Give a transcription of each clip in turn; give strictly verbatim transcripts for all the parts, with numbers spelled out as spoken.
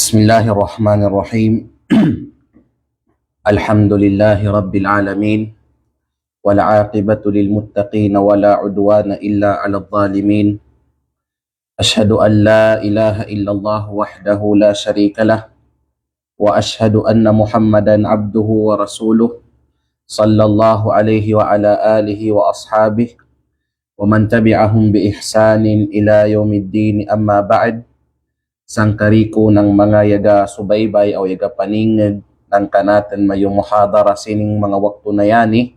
بسم الله الرحمن الرحيم. الحمد لله رب العالمين، والعاقبة للمتقين، ولا عدوان إلا على الظالمين. أشهد أن لا إله إلا الله وحده لا شريك له، وأشهد أن محمدا عبده ورسوله، صلى الله عليه وعلى آله وأصحابه ومن تبعهم بإحسان إلى يوم الدين، أما بعد. Sangkariku nang manga yaga subaybay aw yaga paninged nang kanatun mayo muhadara sining manga waktu na yani,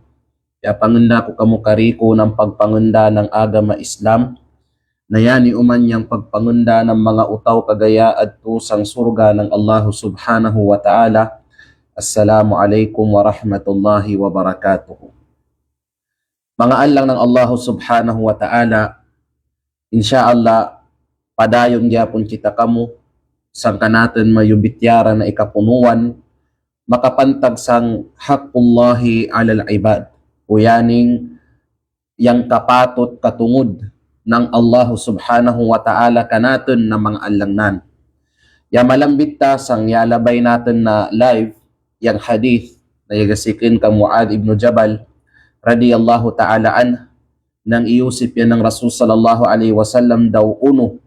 ya pangenda ku kamu kariku nang pagpangenda nang agama Islam, na yani uman yang pagpangenda nang manga utaw kagaya adtu sang surga nang Allahu Subhanahu wa Ta'ala. Assalamu alaikum warahmatullahi wabarakatuh. Manga allang nang Allahu Subhanahu wa Ta'ala, insya Allah, padayon gihapon kita kamu sang kanatun mayo bitiara na ikapunuan, makapantag sang haqqullahi alal ibad, o yaning yang kapatut katungud nang Allahu Subhanahu wa Ta'ala kanatun na manga allangnan. Ya malambit ta sang yalabay natun na live, yang hadith na yaga sikun kang Muadh ibnu Jabal radiyallahu ta'ala anhu, nang iyusip iyan nang Rasul sallallahu alaihi wasallam daw unu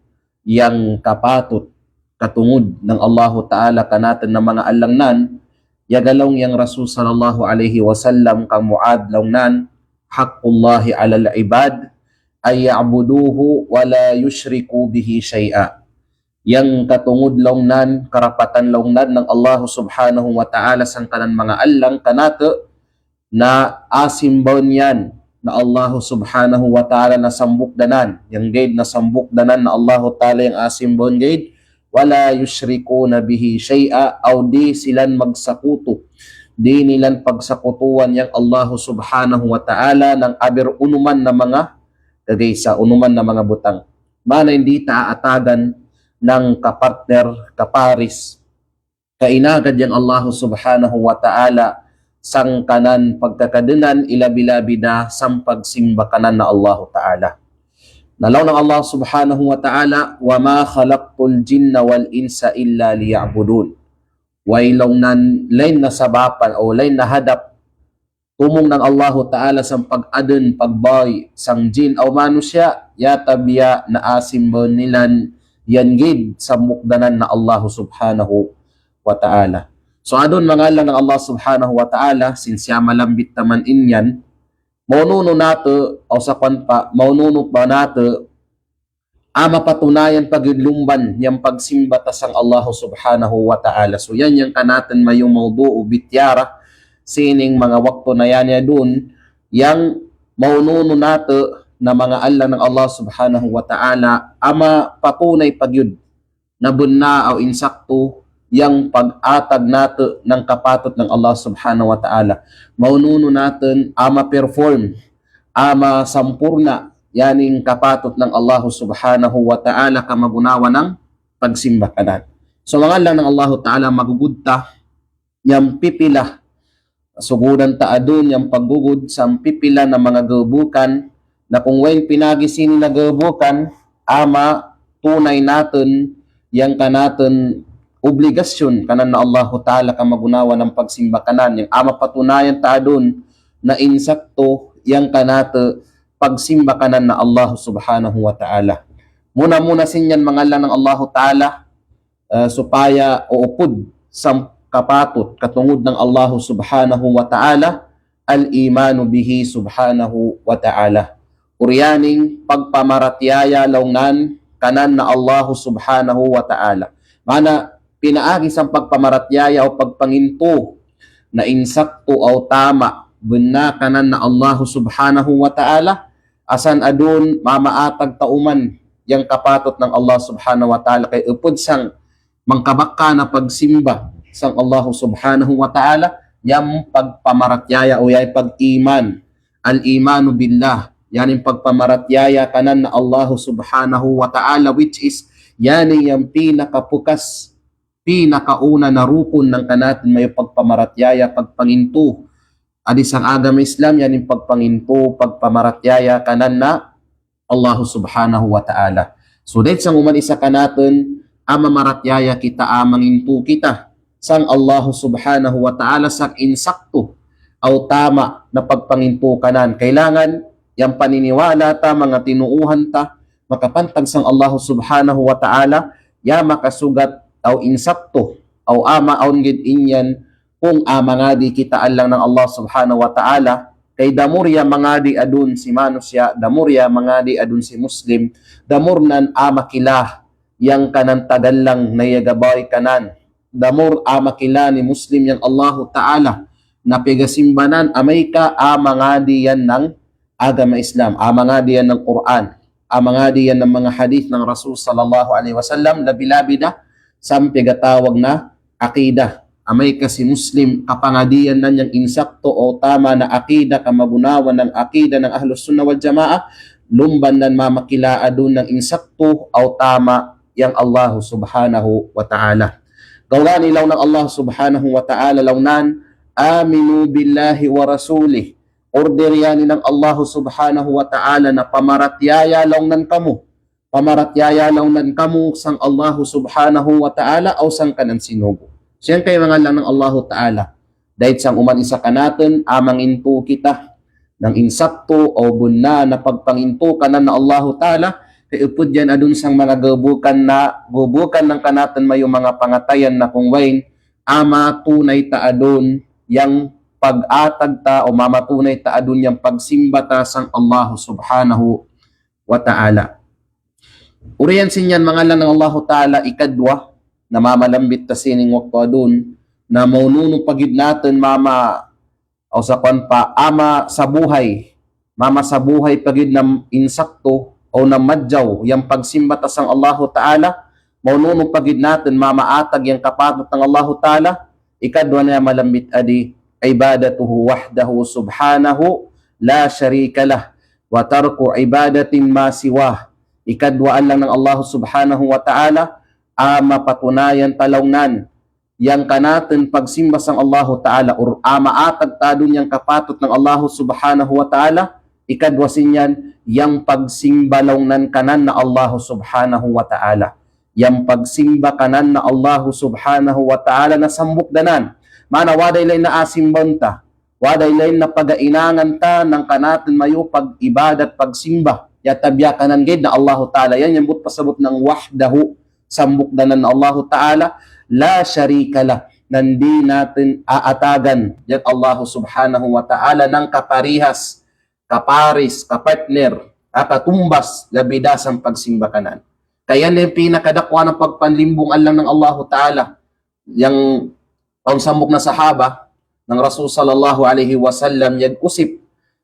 yang kapatut katungud nang Allahu Ta'ala kanatun na manga allangnan. Yaga laung yang Rasul sallallahu alaihi wasallam kang Muadh laungnan, haqqullahi alal ibad an ya'buduhu wa la yushriku bihi shay'a. Yang katungud laungnan, karapatan laungnan nang Allahu Subhanahu wa Ta'ala sangkanan manga allang kanatu na asimbaun iyan na Allahu Subhanahu wa Ta'ala na sambukdanan. Yang gaid na sambukdanan na Allahu Ta'ala yang asimbaun gaid, wa la yushrikuna bihi shay'a, aw di silan magsakutu, di nilan pagsakutuan yang Allahu Subhanahu wa Ta'ala nang aber unuman na manga gagaisa, unuman na manga butang. Mana indi ta aatagan nang kapartner, kaparis, kainagad yang Allahu Subhanahu wa Ta'ala sangkanan pagkakadenan, ilabi-labi da sang pagsimba kanan na Allahu Ta'ala. Na laung nang Allah Subhanahu wa Ta'ala, "Wa ma khalaqtul jinna wal insa illa liya'budun." Way laung nan lain na sabapan o lain na hadap tumung nang Allahu Ta'ala sang pag-adun, pagbawi sang jin aw manusiya, ya tabiya na asimbaun nilan yan gid sambukdanan na Allahu Subhanahu wa Ta'ala. So adun manga allang nang Allah Subhanahu wa Ta'ala, since ya malambit ta man in yan, maununu natu, aw sa kuwan pa, maununu pa natu, a mapatunayan pagyudlumban yang pagsimba ta sang Allahu Subhanahu wa Ta'ala. So yan yang kanatun mayo mawdu' o bitiara sining manga waktu na yan, ya adun yang maununu natu na manga allang nang Allah Subhanahu wa Ta'ala a mapatunay pagyud na benna aw insaktu yang pag-atag natu nang kapatut nang Allah Subhanahu wa Ta'ala. Maununu natun a ma-perform, a masampurna yaning kapatut nang Allahu Subhanahu wa Ta'ala kamagunawan nang pagsimba kanan. So manga allang nang Allahu Ta'ala, magugud ta yang pipila, sugudan ta adun yang paggugud sang pipila na manga gebukan, na kung way pinagi sini na gebukan a matunay natun yang kanatun obligasyon kanan na Allahu Ta'ala kamagunawan nang pagsimba kanan, yang a mapatunayan ta adun na insaktu yang kanatu pagsimba kanan na Allahu Subhanahu wa Ta'ala. Muna-muna sin yan manga allang nang Allahu Ta'ala, eh, supaya uupud sang kapatut katungud nang Allahu Subhanahu wa Ta'ala, al-imanu bihi Subhanahu wa Ta'ala. Uriyaning pagpamaratiyaya laung nan kanan na Allahu Subhanahu wa Ta'ala. Mana pinaagi sang pagpamaratiyaya o pagpangintu na insaktu aw tama benna kanan na Allahu Subhanahu wa Ta'ala, asan adun mamaatag ta uman yang kapatut nang Allah Subhanahu wa Ta'ala kay upud sang mangkabakka na pagsimba sang Allahu Subhanahu wa Ta'ala, yang pagpamaratiyaya o yang pag-iman, al-imanu billah, yaning pagpamaratiyaya kanan na Allahu Subhanahu wa Ta'ala, which is yaning yang pinakapukas, pinakauna na rukun nang kanatun mayo pagpamaratiyaya, pagpangintu adi sang agama Islam, yaning pagpangintu, pagpamaratiyaya kanan na Allahu Subhanahu wa Ta'ala. So dait sang uman isa kanatun a mamaratiyaya kita, a mangintu kita sang Allahu Subhanahu wa Ta'ala sang insakto aw tama na pagpangintu kanan. Kailangan yang paniniwala ta, manga tinuuhan ta, makapantag sang Allahu Subhanahu wa Ta'ala, ya makasugat aw insakto aw a maawn gid inyan kung a mangadi kita, allang nang Allah Subhanahu wa Ta'ala. Kay damur ya mangadi adun si manusiya', damur ya mangadi adun si Muslim, damur nan a makila yang kanan tagallang na iya gabay kanan. Damur a makila ni Muslim yang Allahu Ta'ala na pegasimba nan, amay ka a mangadi yan nang agama Islam, a mangadi yan nang Qur'an, a mangadi yan nang manga hadith nang Rasul sallallahu alaihi wasallam, labi-labi da sang pegatawag na akida. Amay ka si Muslim kapangadian nan yang insakto aw tama na akida, kamagunawan nang akida nang Ahlus Sunnah wal Jamaah, lumban nan mamakila adun nang insakto aw tama yang Allahu Subhanahu wa Ta'ala. Gawani laung nang Allah Subhanahu wa Ta'ala laung nan, "Aminu billahi wa rasulih." Order yan nang Allahu Subhanahu wa Ta'ala na pamaratiyaya laung nan kamu. Pamaratiyaya laung nan kamu sang Allahu Subhanahu wa Ta'ala aw sang kanan sinugo. Siyangkaya manga allang nang Allahu Ta'ala, dait sang uman isa kanatun a mangintu kita nang insakto aw bunna na pagpangintu kanan na Allahu Ta'ala, kay upud yan adun sang manga gebukan na, gebukan nang kanatun mayo manga pangatayan na kung wain a matunay ta adun yang pag-atag ta aw mamatunay ta adun yang pagsimba ta sang Allahu Subhanahu wa Ta'ala. Uriyan sin yan manga allang nang Allahu Ta'ala, ikadwa na mamalambit ta sining waktu adun, na maununu pa gid natun mama, aw sa kuwan pa, a masabuhay, mamasabuhay pa gid na insakto aw na madyaw yang pagsimba ta sang Allahu Ta'ala, maununu pa gid natun mamaatag yang kapatut nang Allahu Ta'ala. Ikadwa na malambit adi, ibadatuhu wahdahu subhanahu la sharika lah, wa tarku ibadatin ma siwah. Ikadwa allang nang Allahu Subhanahu wa Ta'ala a mapatunayan ta laung nan yang kanatun pagsimba sang Allahu Ta'ala, or a maatag ta adun yang kapatut nang Allahu Subhanahu wa Ta'ala. Ikadwa sin yan, yang pagsimba laung nan kanan na Allahu Subhanahu wa Ta'ala. Yang pagsimba kanan na Allahu Subhanahu wa Ta'ala na sambuk danan. Mana wada i lain na a simbaun ta, wada i lain na pagainangan ta nang kanatun mayo pag-ibadat, pagsimba. Ya tabiya kanan gid na Allahu Ta'ala. Yan yang but pasabut nang wahdahu, sambuk danan na Allahu Ta'ala, la sharika lah, nan di natun aatagan yang Allahu Subhanahu wa Ta'ala nang kaparihas, kaparis, kapartner, a katumbas, labi da sang pagsimba kanan. Kaya yan yang pinakadakwa na pagpanlimbung allang nang Allahu Ta'ala, yang awn sambuk na sahaba nang Rasul sallallahu alaihi wasallam, yag usip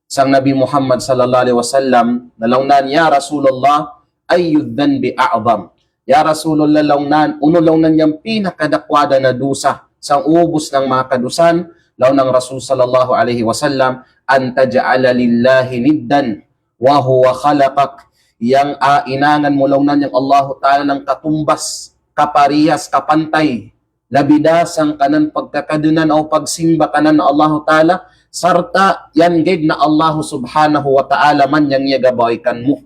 sang Nabi Muhammad sallallahu alaihi wasallam, na laung nan, "Ya Rasulullah, ayyu dhanbi a'zam?" Ya Rasulullah laung nan, unu laung nan yang pinakadakwa da na dusa sang ubus nang manga kadusan? Laung nang Rasul sallallahu alaihi wasallam, "An taj'ala lillahi niddan wa huwa khalaqak." Yang a inangan mu laung nan yang Allahu Ta'ala nang katumbas, kaparihas, kapantay, labi da sang kanan pagkakadunan aw pagsimba kanan na Allahu Ta'ala, sarta yan gid na Allahu Subhanahu wa Ta'ala man yang iya gabaikan mu.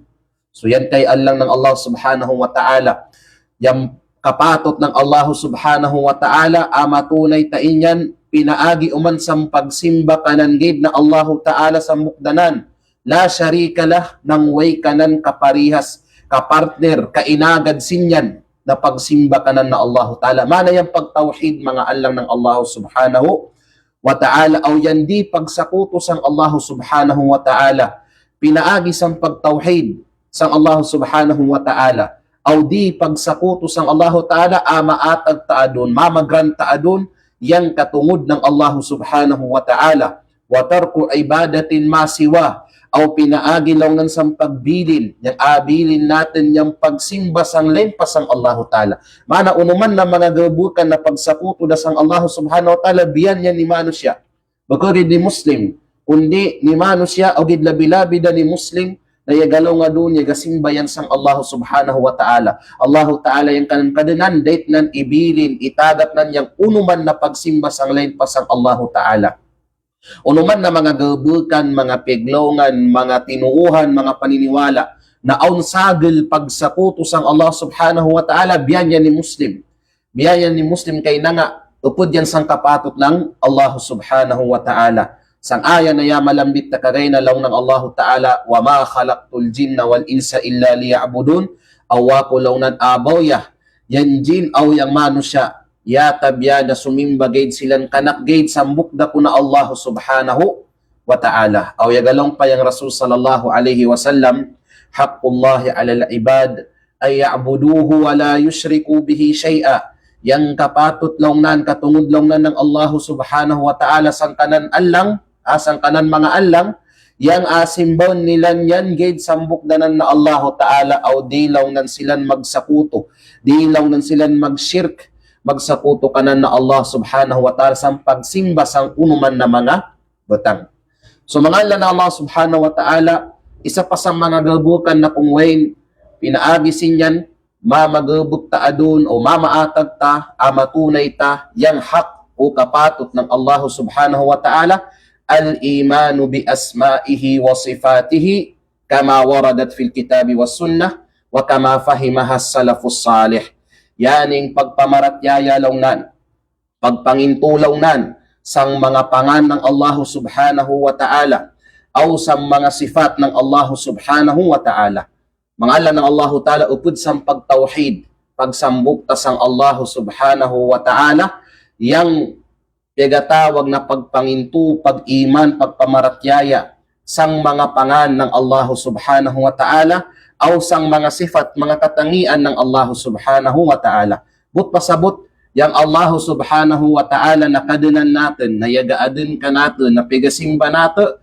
So yan kay allang nang Allah Subhanahu wa Ta'ala. Yang kapatut nang Allahu Subhanahu wa Ta'ala a matunay ta inyan pinaagi uman sang pagsimba kanan gid na Allahu Ta'ala sambuk danan. La sharika lah, nang way kanan kaparihas, kapartner, kainagad sin yan na pagsimba kanan na Allahu Ta'ala. Mana yang pagtawhid manga allang nang Allahu Subhanahu wa Ta'ala, aw yan di pagsakutu sang Allahu Subhanahu wa Ta'ala. Pinaagi sang pagtawhid sang Allahu Subhanahu wa Ta'ala, aw di pagsakutu sang Allahu Ta'ala, a maatag ta adun, mamagrant ta adun yang katungud nang Allahu Subhanahu wa Ta'ala. Wa tarku ibadatin ma siwah, aw pinaagi laung nan sang pagbilin yang abilin natun yang pagsimba sang lain pa sang Allahu Ta'ala. Mana unu man na manga gebukan na pagsakutu da sang Allahu Subhanahu wa Ta'ala, biyan yan ni manusiya'. Bukun gid ni Muslim, kundi ni manusiya' aw gid labi-labi da ni Muslim na iya galaw nga dunya gasimba yan sang Allahu Subhanahu wa Ta'ala. Allahu Ta'ala yang kanan kadunan, dait nan ibilin, itagap nan yang unu man na pagsimba sang lain pa sang Allahu Ta'ala. Unu man na manga gebukan, manga peglawngan, manga tinuuhan, manga paniniwala, na awn sagel pagsakutu sang Allah Subhanahu wa Ta'ala, biya' niyan i Muslim. Biya' niyan i Muslim kayna nga' upud yan sang kapatut nang Allah Subhanahu wa Ta'ala. Sang aya na ya malambit ta kagaina laung nang Allahu Ta'ala, "Wa ma khalaqtul jinna wal insa illa liya'budun." Aw aku laung nan abaw ya, yan jin aw yang manusiya', ya tabiya' na sumimba gaid silan kanak gaid sambuk da ku na Allah Subhanahu wa Ta'ala. Aw ya ga laung pa yang Rasul sallallahu alaihi wasallam, "Haqqullahi alal ibad an ya'buduhu wa la yushriku bihi shay'a." Yang kapatut laung nan, katungud laung nan nang Allah Subhanahu wa Ta'ala sangkanan allang, ah, sangkanan manga allang, yang, ah, simbaon nila niyan gaid sambuk danan na Allahu Ta'ala, aw di laung nan silan magsakutu, di laung nan silan magshirk, magsakutu kanan na Allah Subhanahu wa Ta'ala sang pagsimba sang unuman na manga batang. So, manga allan na Allah Subhanahu wa Ta'ala, isa pa sa manga gabukan na kung wayn pinaagi sin yan, mamagabuk ta adun o mamaatag ta a matunay ta yang hak o kapatut nang Allah Subhanahu wa Ta'ala, al-imanu bi asma'ihi wa sifatihi kama waradat fil kitabi was sunnah wa kama fahimaha salafus salih. Yan ing pagpamaratiyaya laung nan, pagpangintu laung nan sang manga pangan nang Allahu Subhanahu wa Ta'ala, aw sang manga sifat nang Allahu Subhanahu wa Ta'ala. Manga allan nang Allahu Ta'ala, upud sang pagtawhid, pagsambuk ta sang Allahu Subhanahu wa Ta'ala, yang piyagatawag na pagpangintu, pag-iman, pagpamaratiyaya sang manga pangan nang Allahu Subhanahu wa Ta'ala, aw sang manga sifat, manga katangian nang Allahu Subhanahu wa Ta'ala. But pasabut, yang Allahu Subhanahu wa Ta'ala na kaadaan natun, na iyaga adun kanatun, na piyagasimba natun,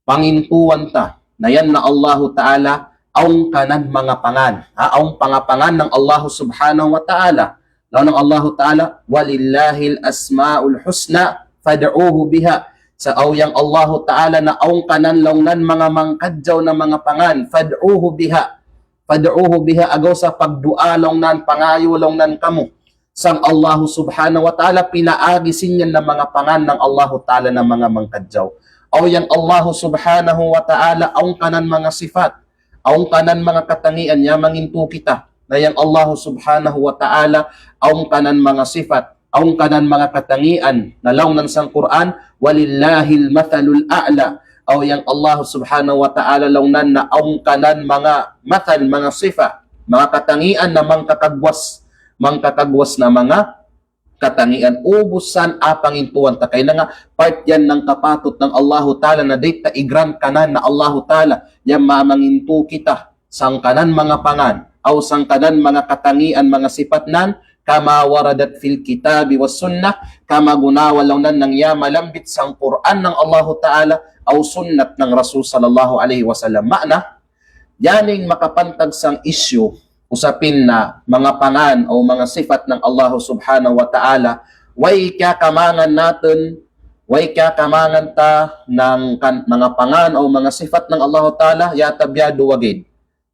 pangintuan ta na yan na Allahu Ta'ala, awn kanan manga pangan. Ha, awn pangapangan nang Allahu Subhanahu wa Ta'ala. Laung nang Allahu Ta'ala, "Walillahil asmaul husna fad'uhu biha." Sa aw yang Allahu Ta'ala na awn kanan laung nan manga mangkadjaw na manga pangan, fad'uhu biha. Fad'uhu biha, agaw sa pagdu'a laung nan, pangayu laung nan kamu sang Allahu Subhanahu wa Ta'ala, pinaagi sin yan na manga pangan nang Allahu Ta'ala na manga mangkadjaw. Aw yang Allahu Subhanahu wa Ta'ala, awn kanan manga sifat, awn kanan manga katangian, ya mangintu kita na yang Allahu Subhanahu wa Ta'ala, awn kanan manga sifat, awn kanan manga katangian, na laung nan sang Qur'an, "Walillahil mathalul a'la." Aw yang Allahu Subhanahu wa Ta'ala laung nan na awn kanan manga mathal, manga sifat, manga katangian na mangkakagwas, mangkakagwas na manga katangian. Ubus san a pangintuan ta kayna nga part yan nang kapatut nang Allahu Ta'ala na dita i-grant kanan na Allahu Ta'ala, yang mamangintu kita sangkanan manga pangan, aw sangkanan manga katangian, manga sifat nan, kama waradat fil kitabi was sunnah, kama gunawan laung nan nang ya malambit sang Qur'an nang Allahu Ta'ala, aw sunnat nang Rasul sallallahu alaihi wasallam. Ma'na, yan ing makapantag sang issue, usapin na manga pangan o manga sifat nang Allahu Subhanahu wa Ta'ala, way kiyakamangan natun, way kiyakamangan ta nang kan, manga pangan o manga sifat nang Allahu Ta'ala, ya tabiya' duwa gaid.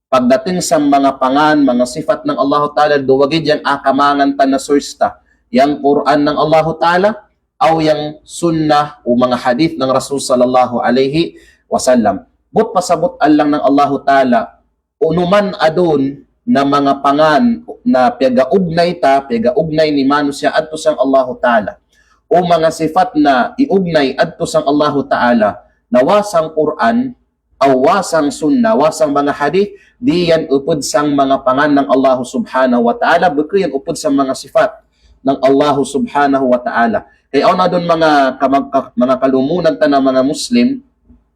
Pagdating sa manga pangan, manga sifat nang Allahu Ta'ala, duwa gaid yang akamangan ta na source ta. Yang Qur'an nang Allahu Ta'ala, aw yang sunnah o manga hadith nang Rasul sallallahu alaihi wasallam. But pasabut allang nang Allahu Ta'ala, unuman adun na manga pangan na piyagaugnay ta, piyagaugnay ni manusiya' adto sang Allahu Ta'ala, o manga sifat na iugnay adto sang Allahu Ta'ala, na wa sang Qur'an, aw wa sang sunnah, wa sang manga hadith, di yan upud sang manga pangan nang Allahu Subhanahu wa Ta'ala, bukun yan upud sang manga sifat nang Allahu Subhanahu wa Ta'ala. Kay awn adun manga kamag-, ka-, manga kalumunan ta na manga Muslim,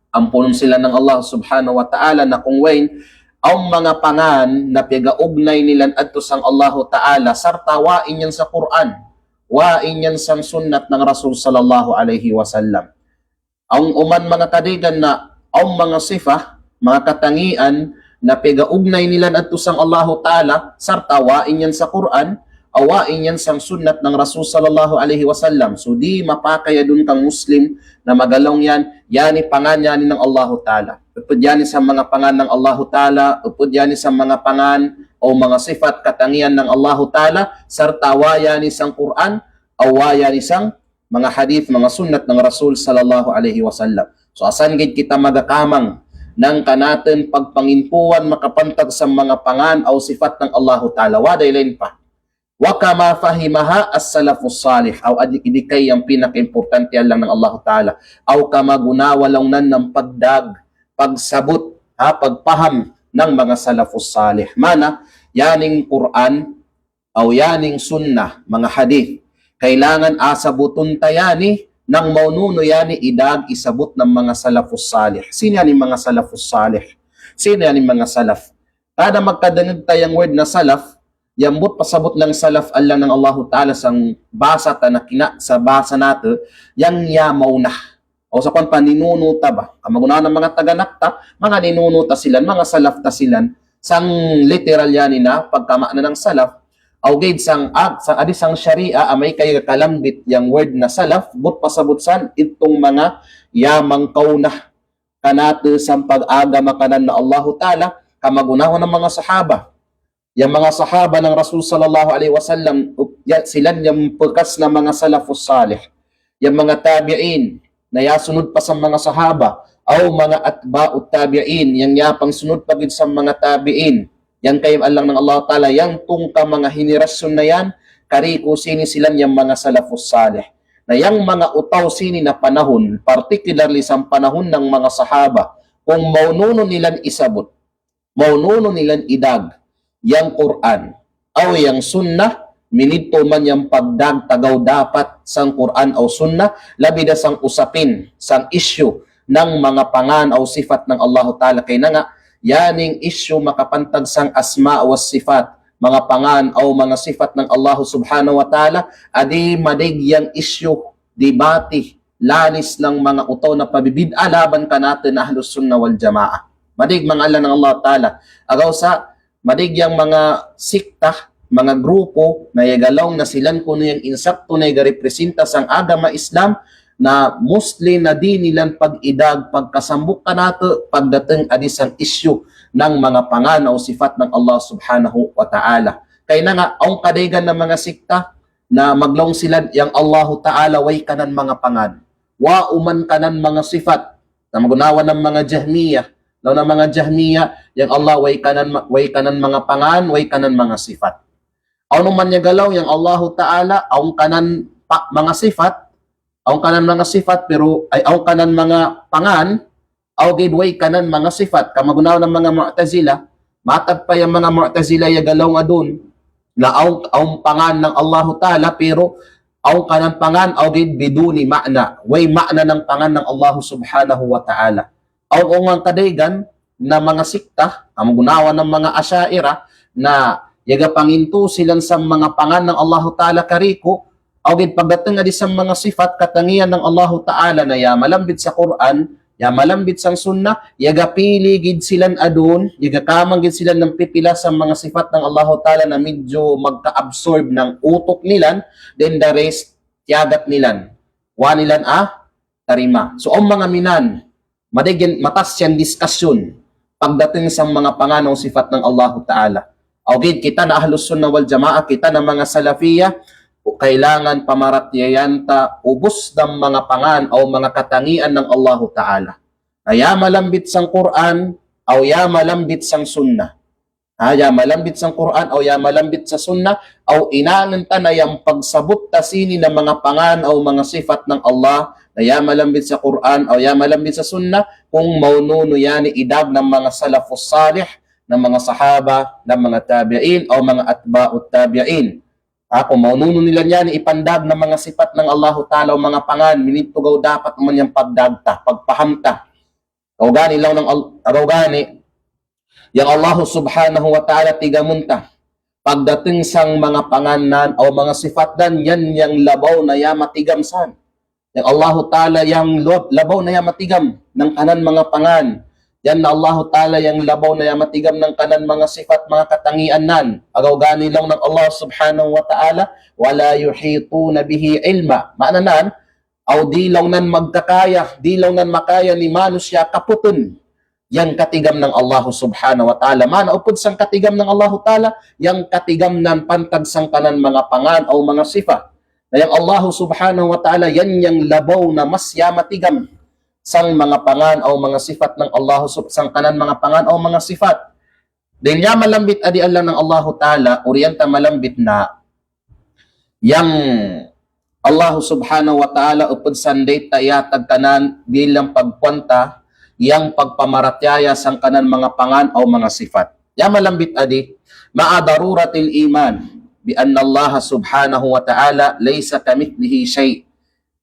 ampunun sila nang Allah Subhanahu wa Ta'ala, na kung wayn, awn manga pangan na piyagaugnay nila adto sang Allahu Ta'ala, sarta' wa in yan sa Qur'an, wa in yan sang sunnat nang Rasul sallallahu alaihi wasallam. Awn uman manga kadigan na awn manga sifat, manga katangian na piyagaugnay nila adto sang Allahu Ta'ala, sarta' wa in yan sa Qur'an, aw wa in yan sang sunnat nang Rasul sallallahu alaihi wasallam. So di' mapakay adun kang Muslim na magalaung yan, yan i pangan yan i nang Allahu Ta'ala. Upud yan i sa manga pangan nang Allahu Ta'ala, upud yan i sa manga pangan o manga sifat, katangian nang Allahu Ta'ala, sarta' wa yan i sang Qur'an, aw wa yan i sang manga hadith, manga sunnat nang Rasul sallallahu alaihi wasallam. So, asan gaid kita magakamang nang kanatun pagpangintuan makapantag sa mga pangan aw sifat nang Allahu Ta'ala. Wa dai lain pa. Wa kama fahimaha as-salafus salih. Aw adi, idi kay yang pinakaimportante alang nang Allahu Ta'ala. Aw kamagunawa laung nan nang pagdag, pagsabut, ha, pagpaham nang mga salafus salih. Mana, yaning Qur'an, aw yaning sunnah, mga hadith. Kailangan asabutun ta yani, nang maunu nu yani idag isabut nang mga salafus salih. Sino yani mga salafus salih? Sino yani mga salaf? Kada magkadangag ta yang word na salaf, yang but pasabut nang salaf alang nang Allahu Ta'ala sang basa ta na kina sa basa natu, yang ya mauna. Aw sa kuwan pa ninunu ta ba. Kamagunawan nang mga taganak ta, mga ninunu ta silan, mga salaf ta silan, sang literal yani na pagkamana nang salaf, aw gaid sang ag, sang adi sang sharia, amay kay kalambit yang word na salaf, but pasabut san, itung mga ya mangkauna kanatu sang pag-agama kanan na Allahu Ta'ala, kamagunawan nang mga sahaba. Yang mga sahaba nang Rasul sallallahu alaihi wasallam, ya, silan yang bekas na mga salafus salih. Yang mga tabi'in, na ya sunud pa sa mga sahaba, aw mga atba'ut tabi'in, yang ya pangsunud pa gid sa mga tabi'in. Yang kay alang nang Allah Ta'ala, yang tungka mga henerasyon na yan, kari ku sini silan yang mga salafus salih. Na yang mga utaw sini na panahon, particularly sa panahon nang mga sahaba, kung maunu nu nilan isabut, maunu nu nilan idag yang Qur'an aw yang sunnah, minidtu man yang pagdag ta gaw dapat sang Qur'an aw sunnah, labi da sang usapin, sang issue nang mga pangan aw sifat nang Allahu Ta'ala. Kay na nga, yaning issue makapantag sang asma was sifat, mga pangan aw mga sifat nang Allahu Subhanahu wa Ta'ala, adi madig yang issue debate, lanis nang mga utaw na pabibid'a laban kanatun na Ahlus Sunnah wal Jamaah. Madig mga alang nang Allah Ta'ala. Agaw sa, madig yang mga sikta, mga grupo, na yaga laung na silan kuno yang insakto na yaga representa sang agama Islam, na mostly na di nilan pag-idag, pagkasambuk kanatu, pagdatung adi sang issue nang mga pangan aw sifat nang Allah Subhanahu wa Ta'ala. Kay na nga, awn kadaygan na mga sikta, na maglaung sila yang Allahu Ta'ala way kanan mga pangan. Wa uman kanan mga sifat. Na magunawan nang mga Jahmiyyah. Laung nang mga Jahmiyyah, yang Allah way kanan ma-, way kanan mga pangan, way kanan mga sifat. Awn uman yaga laung yang Allahu Ta'ala, awn kanan pa-, mga sifat, awn kanan mga sifat, pero, ay, awn kanan mga pangan, aw gaid way kanan mga sifat, kamagunawan nang mga Mu'tazilah, matag pa yang mga Mu'tazilah yaga laung adun, na awn, awn pangan nang Allahu Ta'ala, pero awn kanan pangan, aw gaid biduni ma'na, way ma'na nang pangan nang Allahu Subhanahu wa Ta'ala. Awn, awn ngang kadaygan na mga sikta, kamagunawan nang mga Asha'irah, na yaga pangintu silan sa mga pangan nang Allahu Ta'ala kari ku, aw gaid pagdatung adi sa mga sifat katangian nang Allahu Ta'ala na ya malambit sa Qur'an, ya malambit sang sunnah, yaga pili gid silan adun, yaga kamang gid silan nang pipila sa mga sifat nang Allahu Ta'ala na medyo magka-absorb nang utuk nilan, then the rest, tiyagat nilan. Wa nilan, ah, tarima. So, awn mga minan, madig yan, matas yan diskasyon pagdatung sa mga pangan aw sifat nang Allahu Ta'ala. Aw gaid kita na Ahlus Sunnah wal Jamaah, kita na mga Salafiyah, kailangan pamarateyayan ta ubus nang mga pangan aw mga katangian nang Allahu Ta'ala. Na ya malambit sang Qur'an, aw ya malambit sang Sunnah. Ha, ya malambit sang Qur'an, aw ya malambit sa Sunnah, aw inangan ta na yang pagsabut ta sini na mga pangan aw mga sifat nang Allah, na ya malambit sa Qur'an, aw ya malambit sa Sunnah, kung maunu nu yani idag nang mga salafus salih, nang mga sahaba, nang mga tabi'in, aw mga atba'ut tabi'in. Ha, kung maunu nu nilan yani ipandag nang mga sifat nang Allahu Ta'ala aw mga pangan, minidtu gaw dapat man yang pagdag ta, pagpaham ta. Agaw gani laung nang Al-, agaw gani, yang Allahu Subhanahu wa Ta'ala tigamun ta. Pagdatung sang mga pangan nan, aw mga sifat nan, yan yang labaw na ya matigam san. Yang Allahu Ta'ala yang lab-, labaw na ya matigam, nang kanan mga pangan. Yan na Allahu Ta'ala yang labaw na ya matigam, nang kanan mga sifat, mga katangian nan. Agaw gani laung nang Allah Subhanahu wa Ta'ala, "Wa la yuhituna bihi ilma." Ma'na nan, aw di laung nan magkakaya, di laung nan makaya ni manusiya kaputun yang katigam nang Allahu Subhanahu wa Ta'ala. Mana upud sang katigam nang Allahu Ta'ala, yang katigam nan pantag sang kanan mga pangan aw mga sifat. Na yang Allahu Subhanahu wa Ta'ala, yan yang labaw na mas ya matigam. sang mga pangan aw mga sifat nang Allah sub-, sangkanan mga pangan aw mga sifat. Dayn ya malambit adi alang nang Allahu Ta'ala, oriyan ta malambit na yang Allah Subhanahu wa Ta'ala, upud san dayta iyatag kanan, bilang pagkuan ta, yang pagpamaratiyaya sangkanan mga pangan aw mga sifat. Ya malambit adi, ma'a daruratil iman bi anna Allah Subhanahu wa Ta'ala laysa kamithlihi shay'.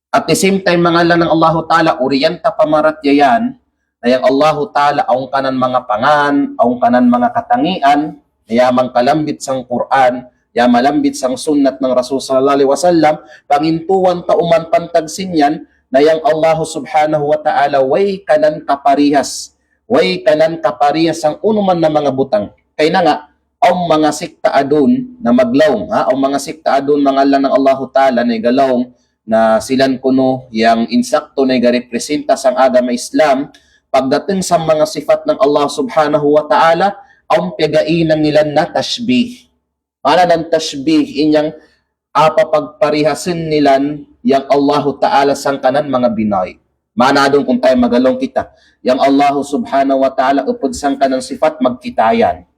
At the same time, mga alang nang Allahu Ta'ala, oriyan ta pamaratyayan, na yang Allahu Ta'ala, awn kanan mga pangan, awn kanan mga katangian, na ya mangkalambit sang Qur'an, ya malambit sang sunnat nang Rasul sallallahu alaihi wasallam, pangintuan ta uman pantag sin yan, na yang Allahu Subhanahu wa Ta'ala, way kanan kaparihas, way kanan kaparihas sang unuman na mga butang. Kay na nga, awn mga sikta adun na maglaung, ha? Awn mga sikta adun mga alang nang Allahu Ta'ala na igalaung na silan kuno yang insakto na igarepresenta sang agama Islam, pagdating sa mga sifat nang Allah Subhanahu wa Ta'ala, awn piyagainan nila na tashbih. Maana nan tashbih, in yang apa pagparihasen nilan yang Allahu Ta'ala sangkanan mga binoy. Maana dun kung tayo magalaung kita, yang Allahu Subhanahu wa Ta'ala upud sangkanan sifat magkita yan.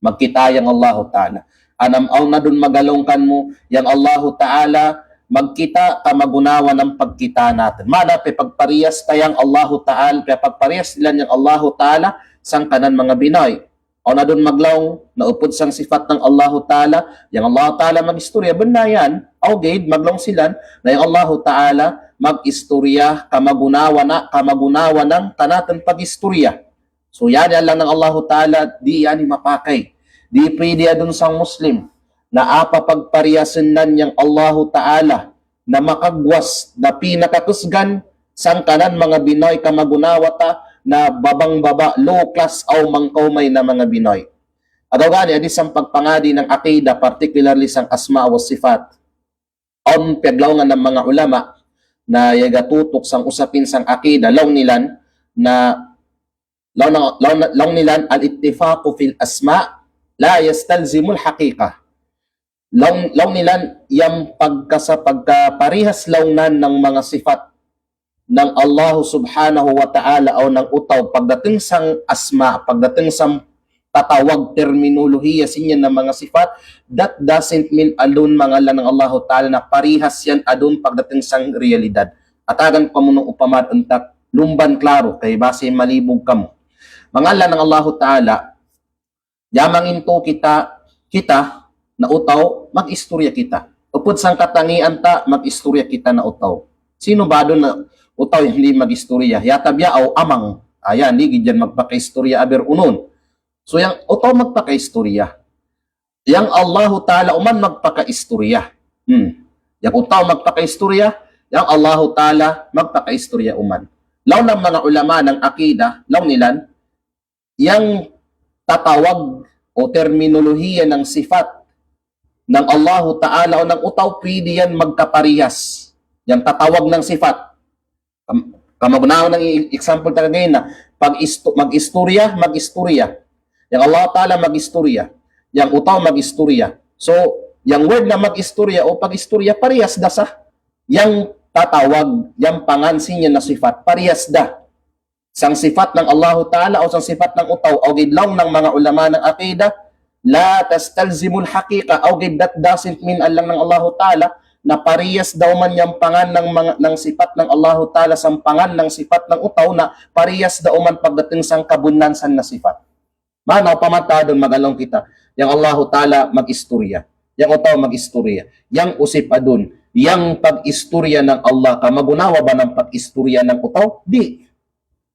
Magkita yang Allahu Ta'ala. Anam awn na dun magalaung kanmu, yang Allahu Ta'ala magkita ka magunawa nang pagkita natun. Maana pe pagparihas ta yang Allahu Ta'ala, pe pagparihas nilan yang Allahu Ta'ala sangkanan mga binoy. Awn na dun maglaung na upud sang sifat nang Allahu Ta'ala, yang Allahu Ta'ala magistorya, bennal yan, aw gaid maglaung silan, na yang Allahu Ta'ala magistorya ka magunawa na, ka magunawa nang kanatun pagistorya. So, yan, yan lang nang Allahu Ta'ala, di yan mapakay. Di pwede adun sang Muslim na apa pagparihasen nan yang Allahu Ta'ala na makagwas, na pinakakusgan sangkanan mga binoy ka magunawa ta na babang-baba, low class aw mangkaumay na mga binoy. Agaw gani, adi sang pagpangadi nang akida, particularly sang asma wa sifat. Awn piyaglaungan nang mga ulama na iyaga tutuk sang usapin sang akida, laung nilan na, laung, laung, laung nilan, al-ittifaqu fil asma la yastalzimul haqiqah. Laung, laung nilan, yang pagkasa-, pagkaparihas laung nan nang mga sifat nang Allahu Subhanahu wa Ta'ala aw nang utaw pagdating sang asma, pagdating sang tatawag, terminolohiya sin yan na mga sifat, that doesn't mean adun mga alang nang Allahu Ta'ala na parihas yan adun pagdating sang realidad. Atagan ku kamu nung upama untak lumban klaro kay basi malibog kamu. Mga alang nang Allahu Ta'ala, ya mangintu kita, kita na utaw, magistorya kita. Upud sang katangian ta, magistorya kita na utaw. Sino ba adun na utaw yang di magistorya? Ya tabiya aw amang. Ayan, di gid yan magpakaistorya aber unun. So, yang utaw magpakaistorya. Yang Allahu Ta'ala uman magpakaistorya. Hmm. Yang utaw magpakaistorya, yang Allahu Ta'ala magpakaistorya uman. Laung nang mga ulama nang akida, laung nilan, yang tatawag o terminolohiya nang sifat nang Allahu Ta'ala o nang utaw, pwede yan magkaparihas. Yang tatawag nang sifat. Kam-, kamagunawan nang i-, example ta kagina, pag-isto-, mag-istorya, mag-istorya. Yang Allah Ta'ala mag-istorya. Yang utaw mag-istorya. So, yang word na mag-istorya o pag-istorya, parihas da sa yang tatawag, yang pangan sin yan na sifat, parihas da. Sang sifat nang Allahu Ta'ala o sang sifat nang utaw, aw gid laung nang mga ulama nang akida, la tastalzimul haqiqah, aw gid that doesn't mean alang nang Allahu Ta'ala na parihas da uman yang pangan nang mga, nang sifat nang Allahu Ta'ala sang pangan nang sifat nang utaw na parihas da uman pagdating sang kabunnan san na sifat. Maana, upama ta adun magalaung kita, yang Allahu Ta'ala mag-istorya, yang utaw mag-istorya, yang usip adun, yang pag-istorya nang Allah ka magunawa ba nang pag-istorya nang utaw? Di.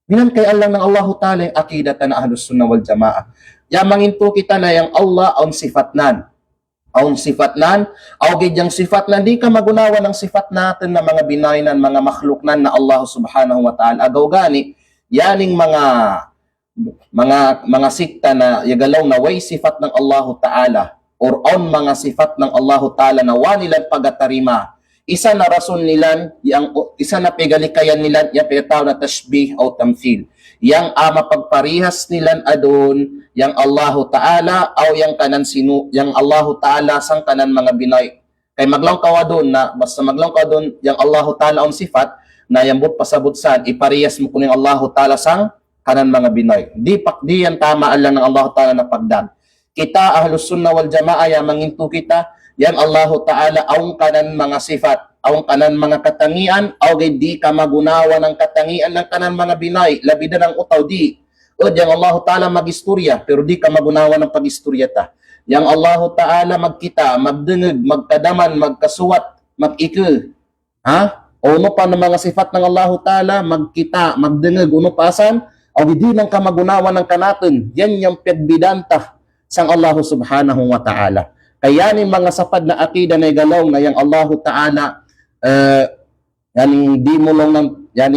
Minan kay alang nang Allahu Ta'ala, akida ta na Ahlus Sunnah wal Jamaah. Ya mangintu kita na yang Allah awn sifat nan. Awn sifat nan, aw gid yang sifat nan, di ka magunawa nang sifat natun na mga binoy nan, mga makhluk nan na Allah Subhanahu wa Ta'ala. Agaw gani, yaning mga, mga, mga sikta na iyagalaw na way sifat nang Allahu Ta'ala, or awn mga sifat nang Allahu Ta'ala na wa nilan pagatarima, isa na rason nilan, yang, isa na pigalikayan nilan, yang pigatawag na tashbih aw tamthil. Yang, ah, mapagparihas nilan adun, yang Allahu Ta'ala, aw yang kanan sinu-, yang Allahu Ta'ala sangkanan mga binoy. Kay maglaung kaw adun na, basta maglaung kaw adun, yang Allahu Ta'ala awn sifat, Na yang bot pasabot saan, ipariyas mo ko ne Allahu Ta'ala sang kanan manga binoy. Di pak, di yan tama allan nang Allahu Ta'ala na pagdag. Kita Ahlus Sunnah wal Jamaah ya manginto kita, yang Allahu Ta'ala awn kanan manga sifat, awn kanan manga katangian, aw ga'i di kamagunawa nang katangian nang kanan manga binoy, labida nang oto di. Ud yang Allahu Ta'ala magistorya, pero di kamagunawa nang pagistorya ta. Yang Allahu Ta'ala magkita, magdengeg, magkadaman, magkasuwat, mag-ike. Ha? Aw ono pa nang manga sifat nang Allahu Ta'ala, magkita, magdengeg, ono pa san, aw ga'i di nang kamagunawa nang kanatun, yan yang piyagbidan ta sang Allahu Subhanahu wa Ta'ala. Kaya yan manga sapad na akida na igalaw na yang Allahu Ta'ala, eh, yan di mo laung nang, yan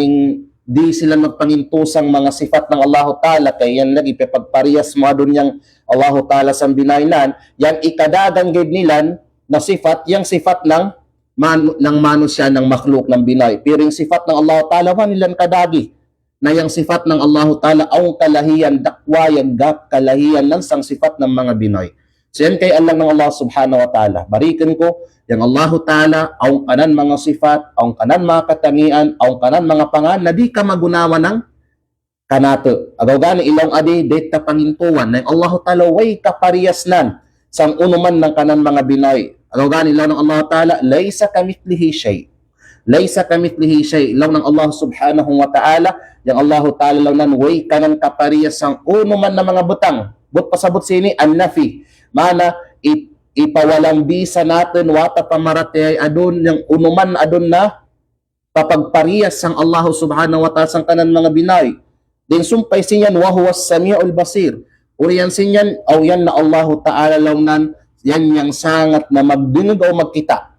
di sila magpanginto sang manga sifat nang Allahu Ta'ala, kaya yan lagi pe pagpariyas mo adun yang Allahu Ta'ala sang binoy nan, yang ikadagang gid nilan na sifat, yang sifat nang man-, nang manusiya, nang makhluk, nang binoy. Pero yang sifat nang Allahu Ta'ala, wa nilan kadagi. Na yang sifat nang Allahu Ta'ala, awn kalahian, dakwa ya gap kalahian nan sang sifat nang manga binoy. So yan kay allan nang Allah Subhanahu wa Ta'ala. Barikun ko, yang Allahu Ta'ala, awn kanan manga sifat, awn kanan manga katangian, awn kanan manga pangan, na di kamagunawa nang kanatu. Agaw gani ilaw adi, deta pangintuan. Na yang Allahu Ta'ala, way kapariyas nan sang unuman nang kanan manga binoy. Agaw gani ilaw nang Allahu Ta'ala, "Laysa kamithlihi shay'." "Laysa kamithlihi shay'." Laung nang Allah Subhanahu wa Ta'ala, yang Allahu Ta'ala laung nan way kanan kapariyas sang unuman na manga butang. Bot pasabot sini, an-nafi. Mana, i-, ipawalang bisa natun, wa ta pamaratiyaya adun, yang unuman adun na papagpariyas sang Allahu Subhanahu wa Ta'ala sang kanan manga binoy. Then sumpay sin yan, "Wa huwas sami'ul basir." Uriyan sin yan, aw yan na Allahu Ta'ala laung nan, yan yang sangat na magdengeg aw magkita.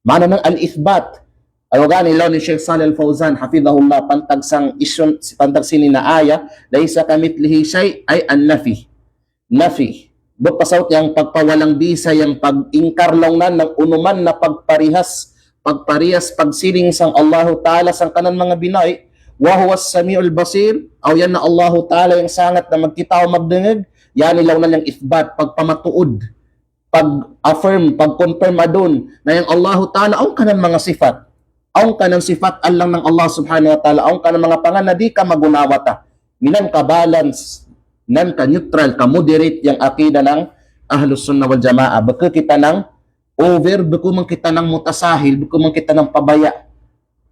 Mana nang al-ithbat. Agaw gani laung ni Sheikh Shalih Al-Fawzan, hafidhahullah, pantag sang isun, pantag sini na ayat, "Laysa kamithlihi shay'," ay an-nafi. Nafi. Bot pasabot yang pagpawalang bisa, yang pag-ingkar laung nan nang unuman na pagparihas, pagpariyas, pagsiling sang Allahu Ta'ala sang kanan manga binoy, "Wa huwas sami'ul basir," aw yan na Allahu Ta'ala yang sangat na magkita aw magdengeg, yan i laung nan yang ithbat, pagpamatuod, pag-affirm, pag-confirm adun, na yang Allahu Ta'ala, awn kanan manga sifat. Awn kanan sifat allan nang Allah Subhanahu wa Ta'ala, awn kanan manga pangan na di kamagunawa ta. Minan ka-balance, nan ka-neutral, ka-moderate yang akida nang Ahlus Sunnah wal Jamaah. Beke kita nang over, beke man kita nang mutasahil, beke man kita nang pabaya.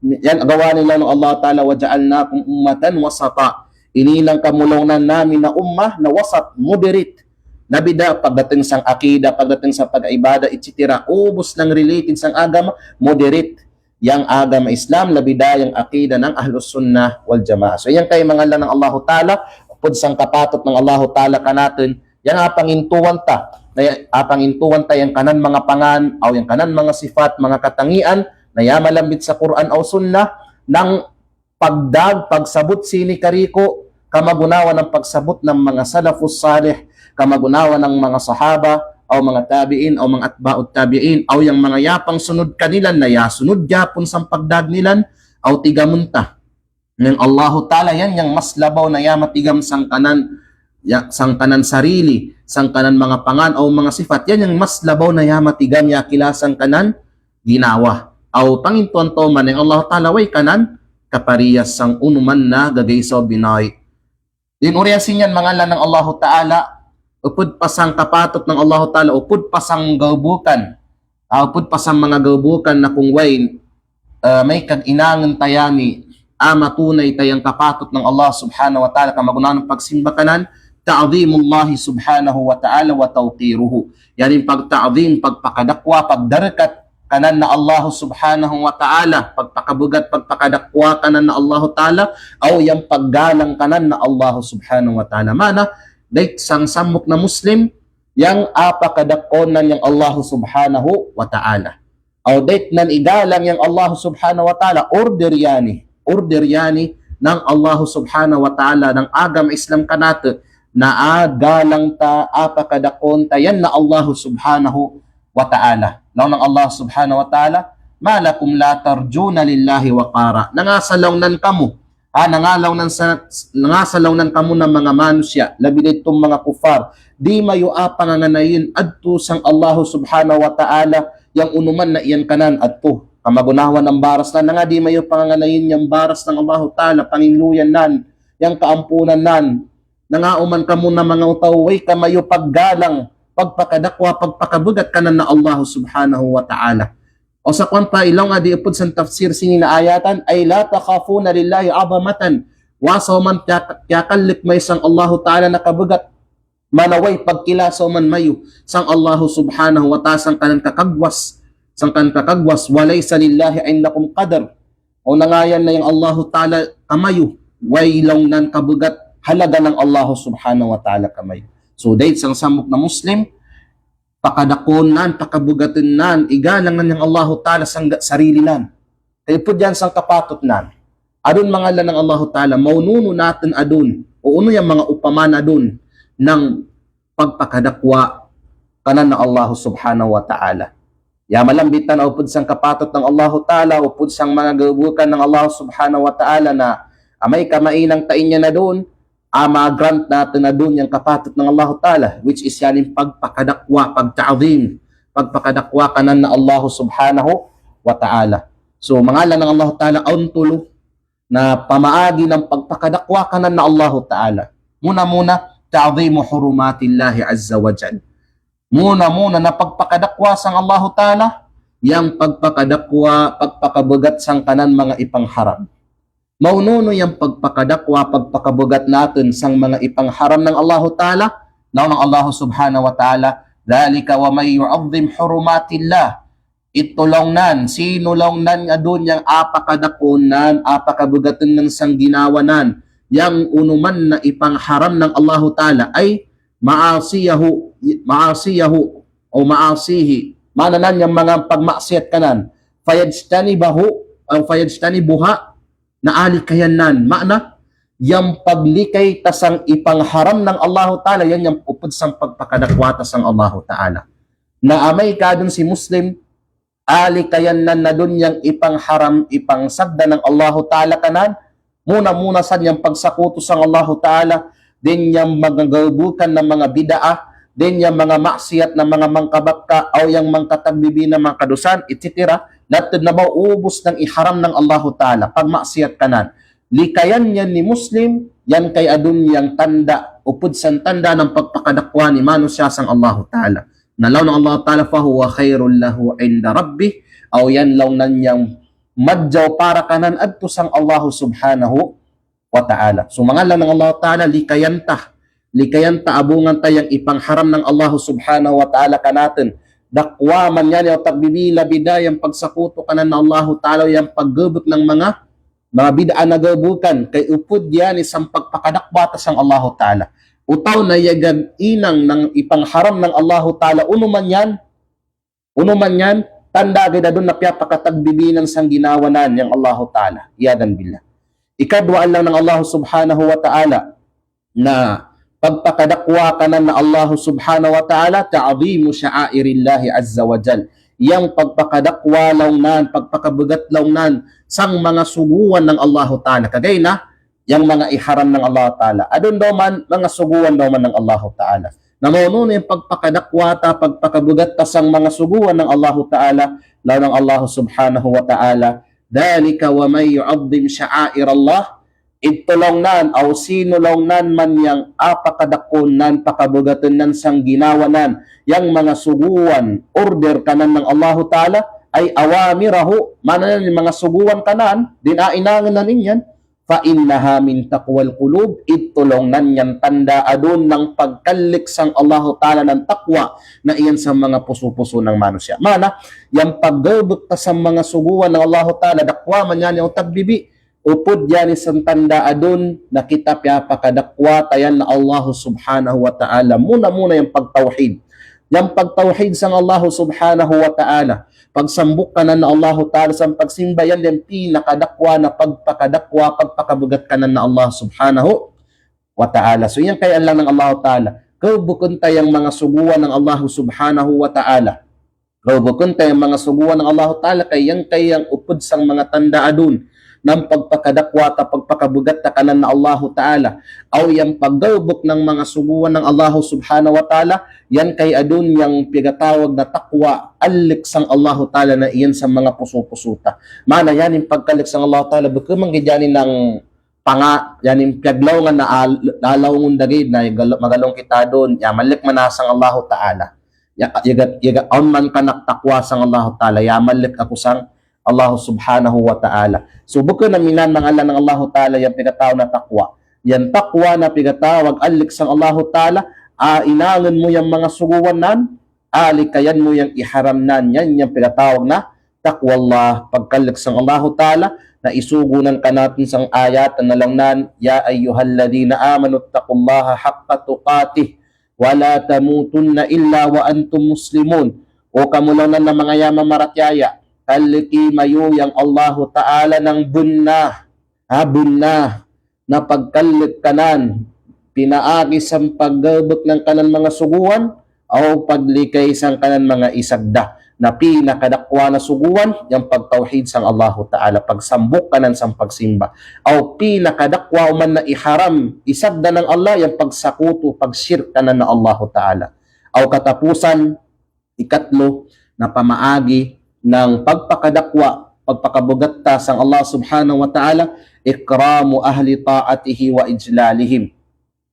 Yan, agaw gani laung nang Allah Ta'ala, "Wa ja'alnakum ummatan wasata." Ininang kamu laung nan nami na ummah na wasat, moderate. Labida pagdating sang akida, pagdating sang pag-ibadah, et cetera. Ubus nang related sang agama, moderate. Yang agama Islam, labida yang akida nang Ahlus Sunnah wal Jamaah. So, yan kay manga allan nang Allahu Ta'ala, upod sang kapatut nang Allahu Ta'ala kanatun, yan apangintuan ta, na ya-, apangintuan ta yang kanan manga pangan, aw yang kanan manga sifat, manga katangian, na ya malambit sa Qur'an aw Sunnah, nang pagdag, pagsabut sini kariku, kamagunawa nang pagsabut nang manga salafus salih, kamagunawa nang manga sahaba, aw manga tabi'in, aw manga atba'ut tabi'in, aw yang manga yapangsunud kanilan na ya sunud gihapon sang pagdag nilan, aw tigamun ta. Nang Allahu Ta'ala yan yang mas labaw na ya matigam sang kanan, ya, sang kanan sarili, sang kanan manga pangan, aw manga sifat, yan yang mas labaw na ya matigam ya kila sang kanan ginawa. Aw pangintuan to man yang Allahu Ta'ala way kanan kapariyas sang unuman na gagaisa aw binoy. Din uriyan sin yan manga allan nang Allahu Ta'ala, upod pa sang kapatut nang Allahu Ta'ala, upod pa sang gawbukan, ah, upod pa sang manga gawbukan na kung way, ah, may kag-inangan ta yani, ah, matunay ta yang kapatut nang Allah Subhanahu wa Ta'ala, kamagunawa nang pagsimba kanan, ta'dhimullahi Subhanahu wa Ta'ala wa tawqiruhu. Yani pagta'dhim, pagpakadakwa, pagdarkat kanan na Allahu Subhanahu wa Ta'ala, pagpakabugat, pagpakadakwa kanan na Allahu Ta'ala, aw yang paggalang kanan na Allahu Subhanahu wa Ta'ala. Mana, dait sang sammuk na Muslim, yang apakadakkonan yang Allahu Subhanahu wa Ta'ala. Aw dait nan igalang yang Allahu Subhanahu wa Ta'ala, order yani, order yani nang Allahu Subhanahu wa Ta'ala, nang agama Islam kanatu, na agalang ta, apakadakkon ta yan na Allahu Subhanahu wa Ta'ala. Laung nang Allah Subhanahu wa Ta'ala, "Ma lakum la tarjuna lillahi waqara." Nangasa laung nan kamu, ha, nangasa laung nan sa, nangasa laung nan kamu na manga manusiya, labi da itong manga kuffar. Di mayo apanganganain adto sang Allahu Subhanahu wa Ta'ala, yang unuman na iyan kanan adto. kamagunawan nang baras nan, na nga di mayo panganganain yang baras nang Allahu Ta'ala, panginluyan nan, yang kaampunan nan, na nga uman kamu na manga taw way kamayo paggalang, pagpakadakwa, pagpakabugat kanan na Allahu Subhanahu wa Ta'ala. O sa kuwan pa, ilaw nga di upud sang tafsir sini na ayatan, ay la takhafuna lillahi azamatan. Wa saw man kiya-, kiyakallik mayo sang Allahu Ta'ala na kabugat. Manaway pagkila saw man mayo sang Allahu Subhanahu wa Ta'ala sangkanan kakagwas. Sangkanan kakagwas. Wa laysa lillahi indakum qadar. O na nga yan na yang Allahu Ta'ala kamayo, way law nan kabugat halaga nang Allahu Subhanahu wa Ta'ala kamayo. So, dait sang sambuk na Muslim, pakadakwaon nan, pakabugatun nan, igalang nan yang Allahu Ta'ala sangga sarili nan. Kay upud yan sang kapatut nan. Adun manga lalang nang Allahu Ta'ala, maununu natun adun, o unu yang manga upama na adun, nang pagpakadakwa kanan na Allahu Subhanahu wa Ta'ala. Ya malambit tana upud sang kapatut nang Allahu Ta'ala, upud sang manga gabukan nang Allahu Subhanahu wa Ta'ala na amay kamainang ta inyan adun, a ma-grant natun adun yang kapatut nang Allahu Ta'ala, which is yan in pagpakadakwa, pagta'zim, pagpakadakwa kanan na Allahu Subhanahu wa Ta'ala. So, manga lalang nang Allahu Ta'ala, awn tulu na pamaagi nang pagpakadakwa kanan na Allahu Ta'ala. Muna-muna, ta'zimu hurumatillahi azza wa jal. Muna-muna na pagpakadakwa sang Allahu Ta'ala, yang pagpakadakwa, pagpakabugat sangkanan manga ipangharam. Maununu yang pagpakadakwa, pagpakabugat natun sang manga ipangharam nang Allahu Ta'ala, laung nang Allahu Subhanahu wa Ta'ala, "Dzalika wa may yu'azzim hurumatillah." Itu laung nan, sino laung nan adun yang apakadakwaon nan, apakabugatun nan sang ginawa nan, yang unu man na ipangharam nang Allahu Ta'ala, ay ma'asiyahu, ma'asiyahu, o ma'asihi. Maana nan yang manga pagmaksiat kanan. Fayajtanibahu, o fayajtanibuha, na alikayan nan. Maana, yang paglikay ta sang ipangharam nang Allahu Ta'ala, yan yang upud sang pagpakadakwa ta sang Allahu Ta'ala. Na amay ka adun si Muslim, alikayan nan adun yang ipangharam, ipangsabda nang Allahu Ta'ala kanan, muna-muna san yang pagsakutu sang Allahu Ta'ala, deng yang manga gabukan na manga bid'ah, deng yang manga maksiat na manga mangkabakka, aw yang mangkatagbibi na manga kadusan, et cetera. Latud na ba ubus nang iharam nang Allahu Ta'ala, pagmaksiat kanan. Likayan yan ni Muslim, yan kay adun yang tanda, upud san tanda nang pagpakadakwa ni manusiya sang Allahu Ta'ala. Na laung nang Allahu Ta'ala, "Fahuwa khairul lahu inda rabbih," aw yan laung nan yang madjaw para kanan adto sang Allahu Subhanahu wa Ta'ala. So, manga lalang nang Allahu Ta'ala, likayan ta. Likayan ta, abungan ta yang ipangharam nang Allahu Subhanahu wa Ta'ala kanatun. Dakwa man yan, aw tagbibi, labi da yang pagsakutu kanan Allahu Ta'ala, yang paggabuk nang manga, manga bid'ah na gabukan, kay upud yan isang pagpakadakwa ta sang Allahu Ta'ala. Utaw na yagan inang nang ipangharam nang Allahu Ta'ala, unu man yan, unu man yan, tanda ga'i da dun na piyapakatagbibi nan sang ginawa nan yang Allahu Ta'ala. Iyadan billah. Ikadwa lalang nang Allahu Subhanahu wa Ta'ala na pagpakadakwa kanan na Allahu Subhanahu wa Ta'ala, ta'zimu sha'airillahi azza wa jal. Yang pagpakadakwa laung nan, pagpakabugat laung nan sang manga suguan nang Allahu Ta'ala. Kagay na, yang manga iharam nang Allahu Ta'ala. Adun daw man, manga suguan daw man nang Allahu Ta'ala. Na maunu-unu yang pagpakadakwa ta, pagpakabugat ta sang manga suguan nang Allahu Ta'ala, laung nang Allahu Subhanahu wa Ta'ala, "Dzalika wa may yu'azzim sha'airallah." Itu laung nan, aw sino laung nan man yang apakadakwaon nan, pakabugatun nan sang ginawa nan yang manga suguan, order kanan nang Allahu Ta'ala, ay awamirahu, maana nan manga suguan kanan, ding ainangun nan inyan, fa innaha min taqwal qulub, itu laung nan yan tanda adun nang pagkallik sang Allahu Ta'ala nang takwa, na iyan sa manga pusu-pusu nang manusiya. Maana, yang paggabuk ta sa manga suguan nang Allahu Ta'ala, dakwa man yan aw tagbibi, upud yan isang tanda adun na kita piyapakadakwa ta yan na Allahu Subhanahu wa Ta'ala. Muna-muna yang pagtawhid. Yang pagtawhid sang Allahu Subhanahu wa Ta'ala. Pagsambuk kanan na Allahu Ta'ala sang pagsimba, yan yang pinakadakwa na pagpakadakwa, pagpakabugat kanan na Allah Subhanahu wa Ta'ala. So, yan kay lalang nang Allahu Ta'ala. Kabukun ta yang manga suguan nang Allahu Subhanahu wa Ta'ala. Kabukun ta yang manga suguan nang Allahu Ta'ala, kay yan kay yang upud sang manga tanda adun. nang pagpakadakwa ta, pagpakabugat ta kanan Allahu Ta'ala, aw yang paggaubuk nang manga suguan nang Allahu Subhanahu wa Ta'ala, yan kay adun yang pigatawag na takwa, allik sang Allahu Ta'ala na iyan sa manga pusu-pusu ta. Maana yan in pagkallik sang Allahu Ta'ala, bukun manggijani nang panga, yan in piyaglawngan na al-, lalawngun dagid na igal-, magalong kita dun, ya mallik man a sang Allahu Ta'ala. Ya, yaga, yaga awn man kanak takwa sang Allahu Ta'ala, ya mallik aku sang Allahu Subhanahu wa Ta'ala. So, bukun na minaan mangalla nang Allahu Ta'ala yang pigatawag na takwa. Yang takwa na pigatawag allik sang Allahu Ta'ala, a, inangun mu yang manga suguan nan, a, likayan mu yang iharam nan, yan yang pigatawag na takwallah, pagkallik sang Allahu Ta'ala, na isugu nan kanatun sang ayat na laung nan, "Ya ayyuhalladhina amanu ittaqullaha haqqa tuqatih, wa la tamutunna illa wa antum muslimun." O kamu laung nan na manga ya mamaratiyaya, kalliki mayu yang Allahu Ta'ala nang bunna, ha, bunna, na pagkallik kanan, pinaagi sang paggaubuk nang kanan manga suguan, aw paglikay sang kanan manga isagda. Na pinakadakwa na suguan, yang pagtawhid sang Allahu Ta'ala, pagsambuk kanan sang pagsimba. Aw pinakadakwa uman na iharam, isagda nang Allah, yang pagsakutu, pagshirk kanan na Allahu Ta'ala. Aw katapusan, ikatlo na pamaagi nang pagpakadakwa, pagpakabugat ta sang Allah Subhanahu wa Ta'ala, ikramu ahli ta'atihi wa ijlalihim,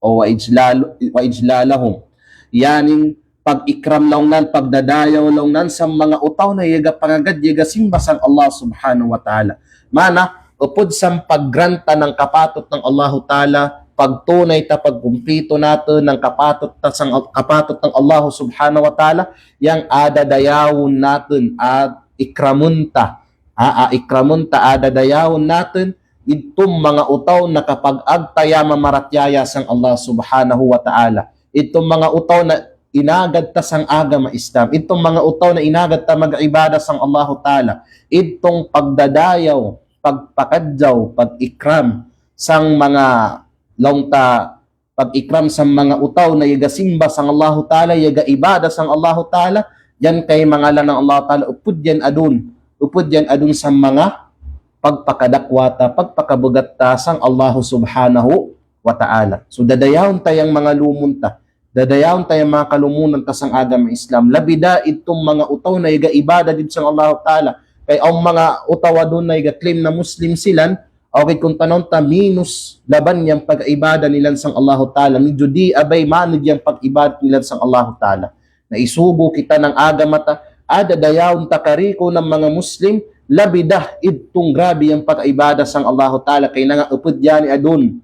o wa ijlal-, wa ijlalahum. Yan in pag-ikram laung nan, pagdadayaw laung nan sa manga utaw na iyaga pangagad, iyaga simba sang Allah Subhanahu wa Ta'ala. Maana, upud sang pag-grant ta nang kapatut nang Allahu Ta'ala, pagtunay ta, pagkumpitu natun nang kapatut ta sang, kapatut nang Allahu Subhanahu wa Ta'ala, yang adadayawun natun, a, ikramun ta, a, a, ikramun ta, adadayawun natun, itum manga utaw na kapag-ag ta ya mamaratiyaya sang Allah Subhanahu wa Ta'ala. Itum manga utaw na inagad ta sang agama Islam. Itum manga utaw na inagad ta mag-ibada sang Allahu Ta'ala. Itum pagdadayaw, pagpakadyaw, pag-ikram sang manga laung ta, pag-ikram sang manga utaw na iyaga simba sang Allahu Ta'ala, iyaga ibada sang Allahu Ta'ala, yan kay mangalla nang Allahu Ta'ala, upud yan adun, upud yan adun sa manga pagpakadakwa ta, pagpakabugat ta sang Allahu Subhanahu wa Ta'ala. So, dadayawun ta yang manga lumun ta, dadayawun ta yang manga kalumunan ta sang agama Islam. Labi da itum manga utaw na iyaga ibada did sang Allahu Ta'ala. Kay awn manga utaw adun na iyaga claim na Muslim silan, aw kay kun tanawun ta minus laban yang pag-ibada nilan sang Allahu Ta'ala. Medyo di abay maneg yang pag-ibada nilan sang Allahu Ta'ala. Na isugu kita nang agama ta, adadayawun ta kariku nang manga Muslim, labi da itum grabe yang pag-ibada sang Allahu Ta'ala, kay nanga upud yan i adun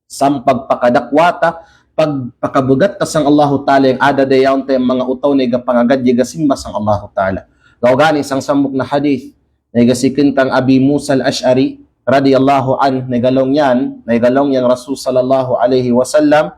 sang pagpakadakwa ta, pagpakabugat ta sang Allahu Ta'ala, yang adadayawun ta yang manga utaw na iyaga pangagad, iyaga simba sang Allahu Ta'ala. Law gani sang sambung na hadith, na iyaga siken kang Abi Musa al-Ash'ari radhiyallahu anhu, na iyaga laung yan, na iyaga laung yang Rasul sallallahu alaihi wasallam,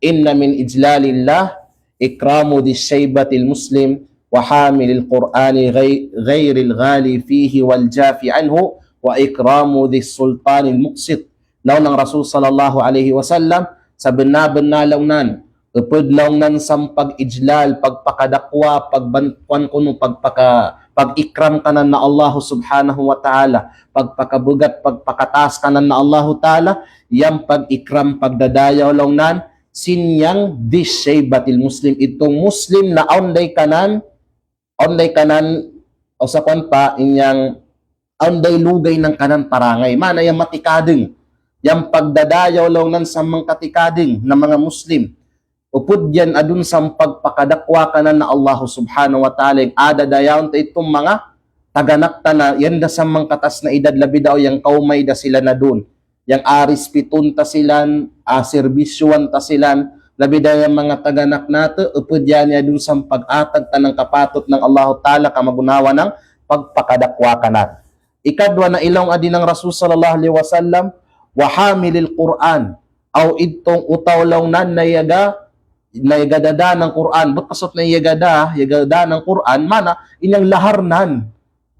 "Inna min ijlalillah ikramu dhi shaybatil muslim wa hamilil Qur'ani ghay-, ghairil ghali fihi wal jafi anhu wa ikramu dhi sultanil muqsit." Laung nang Rasul sallallahu alaihi wasallam, sabenna-benna laung nan, upud laung nan sang pag-ijlal, pagpakadakwa, pagban-, kuan kunu, pagpaka-, pag-ikram kanan na Allahu Subhanahu wa Ta'ala, pagpakabugat, pagpakataas kanan na Allahu Ta'ala, yang pag-ikram, pagdadayaw laung nan, sin yang dhi shaybatil muslim, itum Muslim na awn da i kanan, awn da i kanan, o sa kuan pa, in yang awn da i lugay nang kanan parangay. Maana yang matikadeng. Yang pagdadayaw laung nan sa mangkatikadeng na manga Muslim. Upud yan adun sang pagpakadakwa kanan na Allahu Subhanahu wa Ta'ala, yang adadayawun ta itum manga taganak ta na, yan da sa mangkataas na idad labi da o yang kaumay da sila na dun. Yang arispitun ta silan, aserbisyuan ta silan, labi da yang manga taganak natu, upud yan i adun sang pag-atag ta nang kapatut nang Allahu Ta'ala kamagunawan nang pagpakadakwa kanan. Ikadwa na ilaung adi nang Rasul sallallahu alaihi wasallam, wa hamilil Qur'an, aw itung utaw laung nan na iyaga, na iyaga dada nang Qur'an. But maksud na iyaga da, iyaga da nang Qur'an, maana, in yang lahar nan,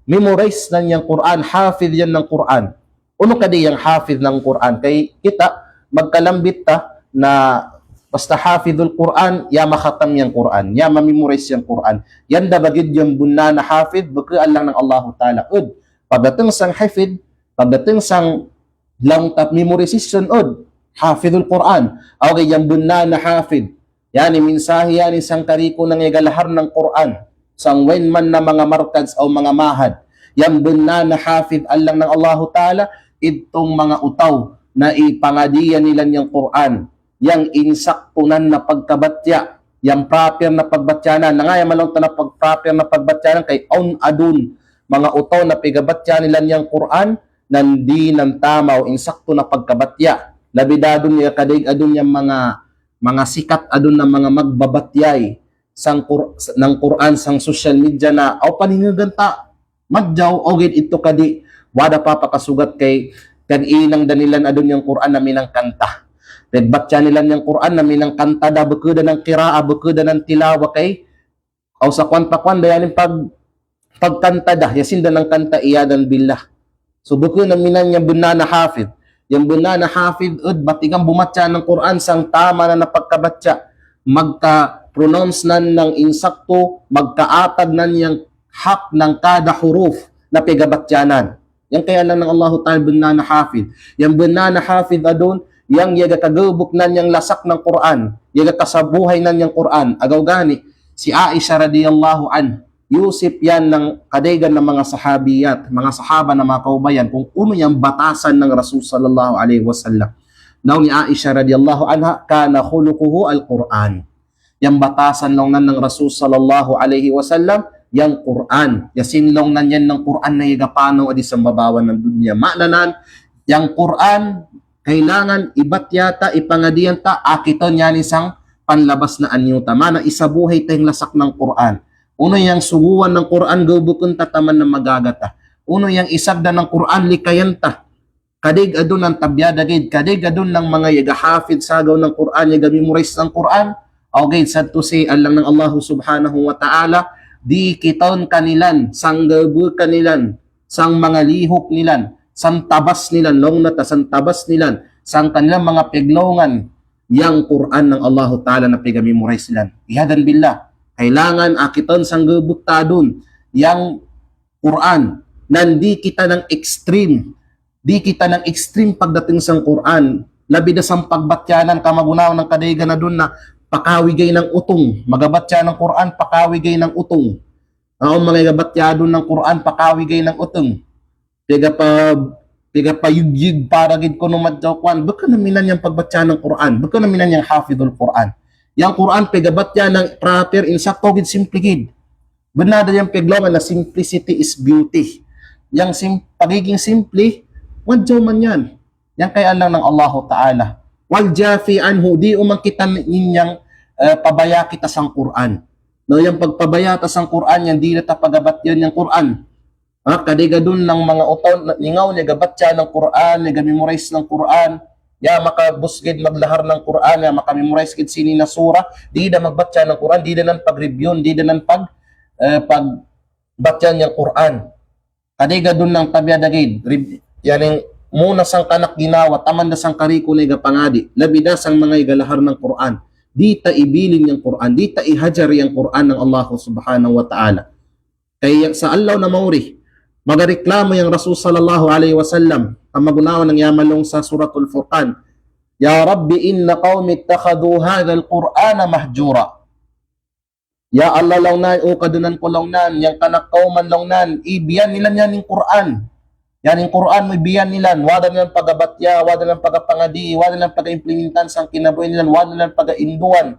memorize nan yang Qur'an, hafiz yan nang Qur'an. Unu kadi yang hafiz nang Qur'an? Kay kita, magkalambit ta na basta hafizul Qur'an, ya makhatam yang Qur'an, ya mamemorize yang Qur'an. Yan da bagid yang bunna na hafiz, beke allang nang Allahu Ta'ala. Ud, pagdatung sang hifz, Pagdating sang laung ta memorization ud, hafidul Qur'an. Aw, kay yang benna na hafid. Yani minsahi yani sang kariko nang iyaga lahar nang Qur'an. Sang wen man na manga markaz aw manga ma'had. Yang benna na hafid allang nang Allahu Ta'ala, itong manga utaw na ipangadian nila yang Qur'an. Yang insakto nan na pagkabatya, yang proper na pagbatya nan. Nangaya malaung ta na pag-, proper na pagbatya nan kay awn adun manga utaw na pigabatya nila yang Qur'an, nan di nan tama o insakto na pagkabatya. Labi da adun ya kadaig adun yang manga, manga sikat adun na manga magbabatyay sang Qur-, nang Qur'an sang social media na aw paningegan ta. Madyaw, ogaid ito kadi, wada papakasugat kay, piyag-inang da nilan adun yang Qur'an na minang kanta. Piyagbatya nilan yang Qur'an na minang kanta da, beke da nang qira'a, beke da nang tilawa kay, aw sa kuwan pa kuwan da yanin pag-, pagkanta da, ya sin da nang kanta, iyadan billah. So, beke na minan yang benna na hafid. Yang benna na hafid ud, batigan bumatya nang Qur'an sang tama na na pagkabatya. Magka-pronounce nan nang insakto, magkaatag nan yang hak nang kada huruf na pigabatya nan. Yang kay allang nang Allahu Ta'ala benna na hafid. Yang benna na hafid adun, yang iyaga kagebuk nan yang lasak nang Qur'an, iyaga kasabuhay nan yang Qur'an. Agaw gani, si Aisha radiyallahu anha, yusip yan nang kadaigan na manga sahabiyat, manga sahaba na manga kaubayan, kung unu yang batasan nang Rasul sallallahu alaihi wasallam. Laung ni Aisha radiyallahu anha, kana khuluquhu al-Qur'an. Yang batasan laung nan nang Rasul sallallahu alaihi wasallam, yang Qur'an. Ya sin laung nan yan nang Qur'an na iyaga panaw adi sambabawan nang dunya. Ma'na nan, yang Qur'an, kailangan ibatya ta, ipangadian ta, akiton yan isang panlabas na anyo ta. Ma'na isabuhay ta yang lasak nang Qur'an. Unu yang suguan nang Qur'an, gebukun ta taman na magaga ta. Unu yang isabda nang Qur'an, likayan ta. Kadaig adun nang tabiya dagaid, kadaig adun nang manga iyaga hafid sagaw nang Qur'an, iyaga memorize nang Qur'an. Ogaid, sad to say, allang nang Allahu subhanahu wa ta'ala, di kiton kanilan, sang gebukan nilan, sang manga lihuk nilan, sang tabas nilan, laung na ta sang tabas nilan, sang kanilan manga peglaungan, yang Qur'an nang Allahu Ta'ala na pega-memorize nilan. Iyadan billah, kailangan akiton sang gebuk ta adun, yang Qur'an, nan di kita nang extreme, di kita nang extreme pagdating sang Qur'an, labi da sang pagbatya nan, kamagunawan nang kadaigan adun na, pakawi gay nang utung, magabatya nang Qur'an, pakawi gay nang utung. Awn manga igabatya adun nang Qur'an, pakawi gay nang utung. Pegapa-, pegapayugyug pa ragid kuno madyaw kuwan. Beke na minan yang pagbatya nang Qur'an, beke na minan yang hafidul Qur'an. Yang Qur'an pegabatya nang proper, insakto gid, simple gid. Benna da yang peglaungan na simplicity is beauty. Yang sim-, pagiging simple, madyaw man yan. Yang kay allang nang Allahu Ta'ala. Wal jafi anhu, di uman kita ninyang, eh, pabaya kita sang Qur'an. No, yang pagpabaya ta sang Qur'an, yang di da ta pagabatyan yang Qur'an. Ha, kadaig adun nang manga utaw, na-, ningaw niya gabatya nang Qur'an, niya ga-memorize nang Qur'an, ya makabusgid maglahar nang Qur'an, ya maka-memorize gid sini na surah, di da magbatya nang Qur'an, di da nan pag-review-n, di da nan pag-, eh, pagbatyan yang Qur'an. Kadaig adun nang tabiya dagaid, rib-, yaning muna sang kanak ginawa, taman da sang kariko na igapangadi, labi da sang manga igalahar nang Qur'an. Di ta ibilin yang Qur'an, di ta ihajar yang Qur'an nang Allahu subhanahu wa ta'ala. Kay sa allaw na mauri, magareklamo yang Rasul sallallahu alaihi wasallam, kamagunawan nang yamalong sa Suratul Furqan, "Ya Rabbi, inna qaumi ittakhadhu hadhal Qur'ana mahjura." Ya Allah, laung nan, o kadunan ko, laung nan, yang kanak kauman, laung nan, ibiyan nila yan ning Qur'an. Yan ning Qur'an mo ibiyan nila, wada nilan pagabatya, wada nilan pagapangadi, wada nilan pagaimplementan sang kinabuhi nila, wada nilan pagainduan.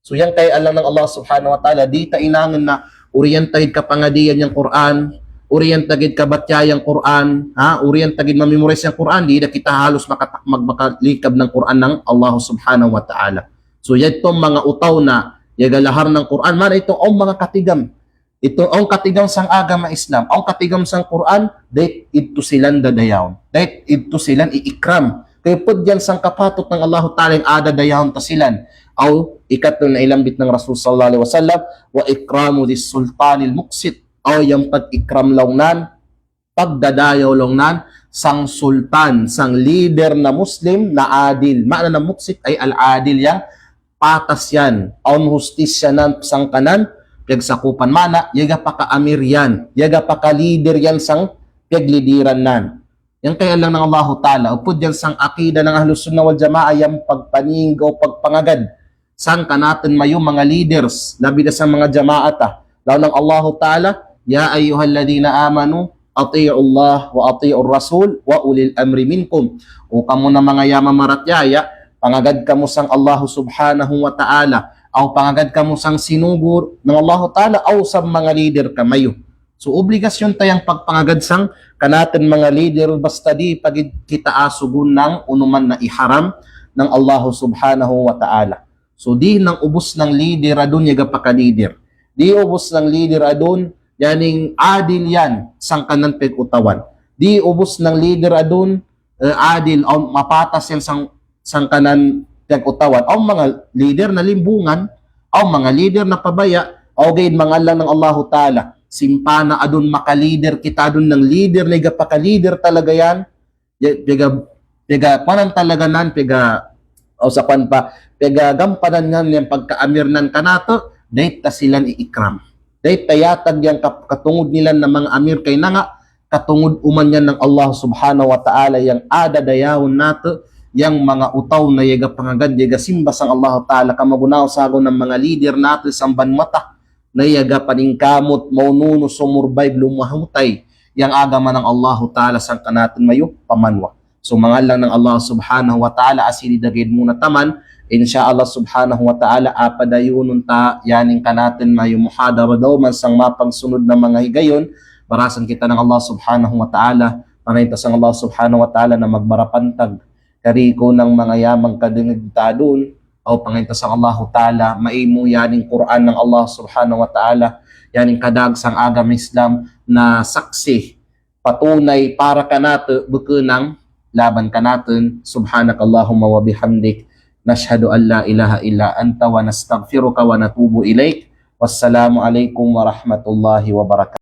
So, yan kay allang nang Allah subhanahu wa ta'ala, di ta inangen na oriyan ta gid kapangadian yang Qur'an, oriyan ta gid kabatya yang Qur'an, ha, oriyan ta gid ma-memorize yang Qur'an, di da kita halos makata-, mag-, makalikab nang Qur'an nang Allah subhanahu wa ta'ala. So, yadto manga utaw na iyagalahar nang Qur'an, ma'ana ito awn manga katigam. Ito awn katigam sang agama Islam, awn katigam sang Qur'an, dait idto silan dadayawn. Dait idto silan iikram. Kay ped yan sang kapatot nang Allahu Ta'ala yang adadayawn ta silan. Aw, ikatlo na ilambit nang Rasul sallallahu alaihi wasallam, "Wa ikramu dhis sultanil muqsit." Aw, yang pag-ikram laung nan, pagdadayaw laung nan, sang sultan, sang leader na Muslim na adil. Ma'na na muqsit ay al-adil, yang patas yan, awn hustisya nan sang kanan piyagsakupan. Ma'na, iyaga paka-amir yan, iyaga paka-leader yan sang piyaglideran nan. Yang kayaan lang nang Allahu Ta'ala, upud yan sang akida nang Ahlus Sunnah wal Jamaah yang pagpaning o pagpangagad sang kanatun mayo manga leaders, labi da sang manga jamaah ta. Laung nang Allahu Ta'ala, "Ya ayyuhalladhina amanu, ati'ullaha wa ati'ur rasul wa ulil amri minkum." O kamu na manga ya mamaratiyaya, pangagad kamu sang Allahu Subhanahu wa Ta'ala, aw pangagad kamu sang sinugo nang Allahu Ta'ala, aw sang manga leader kamayo. So, obligasyon ta yang pagpangagad sang kanatun manga leader, basta di pa gid kita asugun nang unu man na iharam nang Allahu Subhanahu wa Ta'ala. So, di nang ubus nang leader adun iyaga pakaleader. Di ubus nang leader adun, yaning adil yan sangkanan pag-utawan. Di ubus nang leader adun, eh, adil, aw mapatas yan sang, sangkanan pag-utawan. Aw manga leader na limbungan, aw manga leader na pabaya, aw gaid mangallang nang Allahu Ta'ala. Simpan na adun makaleader kita adun nang leader na iyaga pakaleader talaga yan, ya, pega, pega, kuanan talaga nan, pega, o sa kuan pa, pega gampanan nan yang pagka-amir nan kanatu, dait ta silan iikram. Dait ta yatag yang kap-, katungud nila na manga amir kaina nga, katungud uman yan nang Allah Subhanahu wa Ta'ala yang adadayaun natu, yang manga utaw na iyaga pangagad, iyaga simba sang Allah Ta'ala, kamagunaw sago nang manga leader natu samban mata, na iyaga paningkamot, maununu, sumurvive, lumahutay yang agama nang Allahu Ta'ala sangkanatun mayo pamanwa. So, mangallang nang Allah Subhanahu wa Ta'ala, asidi da gaid muna taman, insha Allah Subhanahu wa Ta'ala, apadayunun ta yaning kanatun mayo muhadara dauman sang mapagsunud na manga higayon, barasan kita nang Allah Subhanahu wa Ta'ala, pangain ta sang Allah Subhanahu wa Ta'ala na magbarapantag kari ko nang manga ya mangkadungug ta adun, aw pangain ta sang Allahu Ta'ala, maimo yaning Qur'an nang Allah Subhanahu wa Ta'ala, yaning kadag sang agama Islam na saksi, patunay para kanatu, buku nang laban kanatun. Subhanakallahumma wa bihamdik, nashhadu an la ilaha illa anta wa nastaghfiruka wa natubu ilaik. Wassalamu alaikum warahmatullahi wabarakatuh.